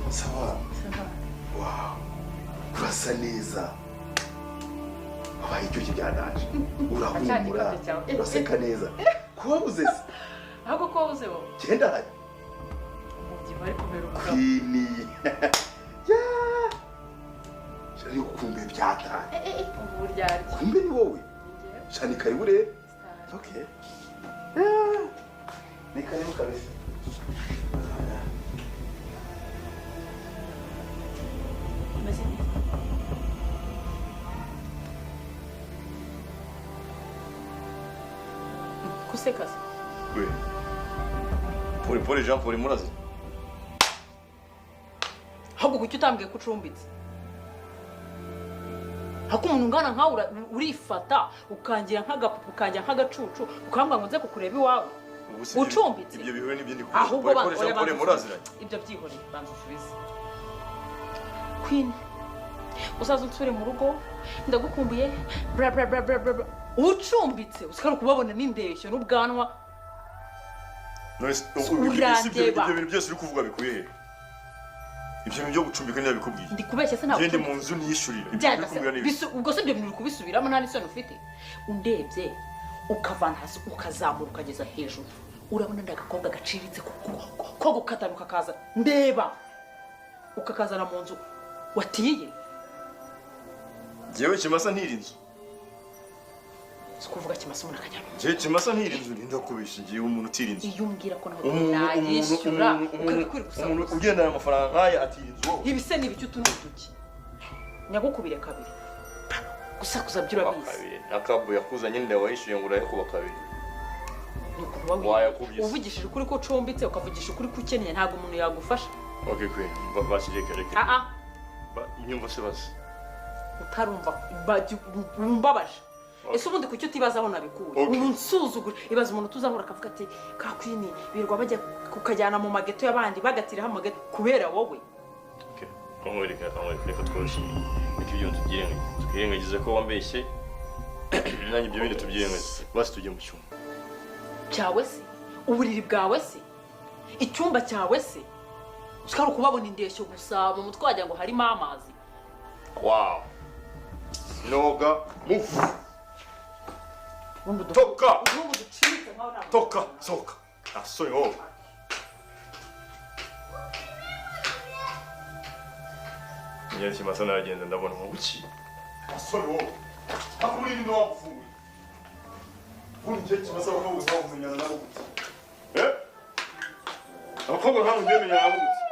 Ça va? Wow, urasa neza, wabaye icyuki bya danger, urahumura, Acana cyawe. Uraseka neza. Kuba buze se? Ahubwo ko wabuze wowe. Genda hari. Umubyibuho ari kubera umugabo. Queen ya shani, ukumbe byataye. Ubu buryarya. Kumbe ni wowe shani, karibu rero. Okay. Yeah. Ni karibu kabisa. Umeze neza. Kuseka se? We Pole Pole Jean Paul murazi. Ahubwo kuki utambwiye ko ucumbitse? Hako umuntu ungana nkawe urifata ukangira nk'agapupe, ukangira nk'agacucu, ukambwira ngo nze kukureba iwawe. Ubu si ibyo- Ucumbitse? Ibyo bihuye n'ibyo ndi Ahubwo Pole Pole oya, Jean Paul banza muraziranye. usubize. Ibyo byihoreye, banza usubize. Queen, uzaza unsure mu rugo, ndagukumbuye, bla bla bla bla bla bla. Ucumbitse usikara kubabona n'indeshyo n'ubwanwa. None se, si ibyo Urandeba. Ibyo bintu byose uri kuvuga bikuye he? Ibyo bintu byo gucumbika niba bikubwiye? Ndi kubeshya se? Ntabwo Ngende mu ucumbitse. nzu niyishurira. Ibyo Byanga uri se, kumbwira ni ibiki? ubwo se ibyo bintu uri kubisubiramo nta n'isoni ufite? Undebye ukavana hasi ukazamura ukageza hejuru, urabona ndi agakobwa gaciritse ko gukatana ukakaza ndeba ukakazana mu nzu watiye? Njyewe Kimasa ntiri inzu. Si ukuvuga Kimasa, umuntu akajya mu nzu. Njyewe Kimasa ntiri inzu, ndakubesha njyewe umuntu utira inzu. Iyo umbwira ko nawe Umuntu umuntu nayishyura umuntu umuntu ukabikwira umuntu gusa. Ugendana amafaranga nk'aya atira inzu wowe? Ibi se ni ibiki? Utu ni uduki? Nyagukubire kabiri, gusakuza byo urabizi. Kabiri n'akabu yakuzanye inda wayishyuye ngo urayakuba kabiri. Ni ukuntu uba Wayakubye se. Uvugishije ukuri ko ucumbitse, ukavugisha ukuri ko ukennye, ntabwo umuntu yagufasha. Okay Queen, basi reka reka. Ah ah. Nyumva se basi. Utarumva wumbabaje. Ese ubundi kuki utibaza aho nabikuye? Okay. Ubu nsuzugura, ibaza umuntu tuzahura akavuga ati ka Queen birirwa bajya kukajyana mu mageto y'abandi, bagatiraho amageto kubera wowe. Okay, kamwereka kamwereka, reka tworoshye, reka ibyo tubyirengagize, twirengagize ko wambeshye, nanjye ibyo bindi tubyirengagize, basi tujye mu cyumba. Cyawe se? Uburiri bwawe se? Icyumba cyawe se? Ushobora kubabona indeshyo gusa, mu mutwe wagira ngo harimo amazi. Wow, noga move. Ubundi Toka! Ubundi ducitse nkaho nta Toka, sohoka, asore wowe. Njye Kimasa naragenda ndabona ngo buki, asore wowe, akuri ni wapfuye. Ubundi njye Kimasa abakobwa nkawe kumenyana nabo gute? Eh, abakobwa nkawe ngiye menyana nabo gute,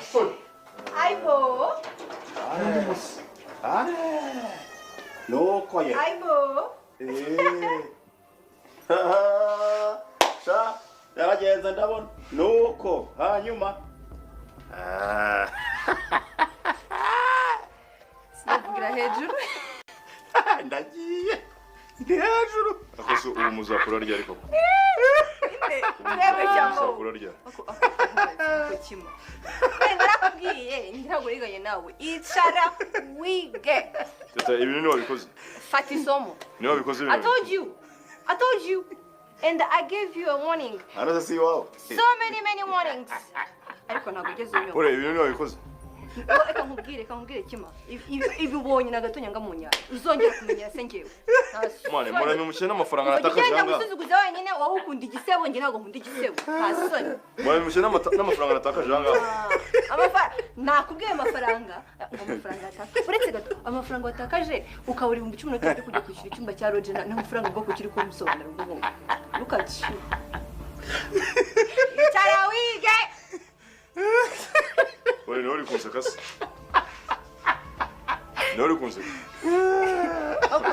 asore? Aibo! Ah, nuko ye. Aibo! Eh. Sha, yaragenze ndabona. Nuko hanyuma. Ah. Sinavugira hejuru. Ndagiye. Ndi hejuru. Akoze ubu muzakura ryari koko? Twebwe cyangwa Muzakura ryari? Kimwe. Narakubwiye ntabwo wiganye nawe. Icara wige. Tata, ibintu niwe wabikoze. Fata isomo. Niwe wabikoze I ibintu. told you. I told you. And I gave you a warning. Hano se si iwawe? So many many warnings. Ariko ntabwo ugeze unyumva. Ore, ibintu niwe wabikoze. Oh, reka nkubwire, reka nkubwire Kima. Ibi ubonye na gato nyanga mu nyanja. Uzongera kumenyera se njyewe. Nta Mwana, soni. murame mukene n'amafaranga Ugenda natakaje ahangaha. gusuzuguza wenyine, wowe ukunda igisebo, njye ntabwo nkunda igisebo. Nta soni. Murame mukene n'amafaranga natakaje ahangaha. Nakubwiye amafaranga, ngo amafaranga watakaje, uretse gato amafaranga watakaje ukabura 15,000 byo kujya kwishyura icyumba cya lodge, n'amafaranga ubwoko kiri kumusobanura ubwo ngubu. Look at you. Icara wige. Ore, niwe uri kunseka se? Niwe uri kunseka? Ahubwo